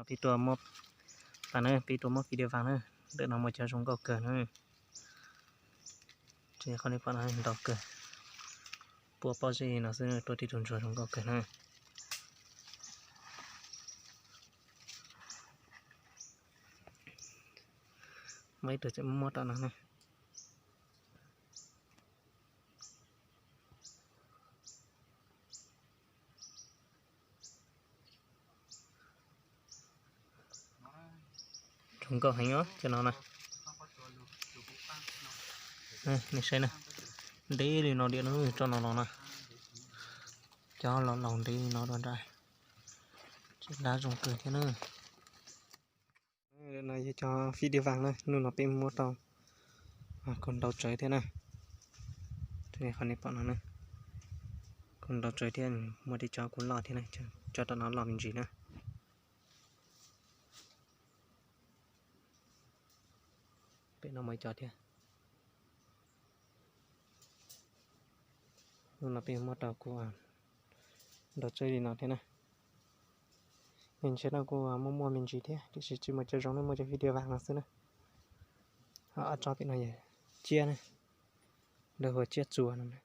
Peb tuaj muab, peb tuaj muab pib diav vas na, ntawm no muaj cov zoo nkauj kawg na. Qhov nej pom no ntau kawg, pua pob zeb no xwb, tuaj tib tug ntsuag zoo nkauj kawg na. Muaj ib tug tseem muab rau no ne. Zoo nkauj heev os cov no na. Nej saib na, ntev li no diam no tso no los na. Cov laus laus ntev li no dua nrad, tseem dab zoo kawg thiab na. No yog cov pib diav vas na, hnub no peb muab rau kuj ntau tsawv thiab na. Qhov nej pom no na, kuj ntau tsawv thiab, muaj tej tsob kuj loj thiab na, tsob rau no loj me ntsis na. Pem no muaj ib co thiab. Hnub no peb muab rau kuj ntau tsawv li no thiab na. Me ntsis no kuj muaj muaj me ntsis thiab, tiam sis tsis muaj cov zoo na, muaj cov pib diav vas no xwb na. Ob tsob pem no yog ciab na, lawv hu ua ciab txuas no na.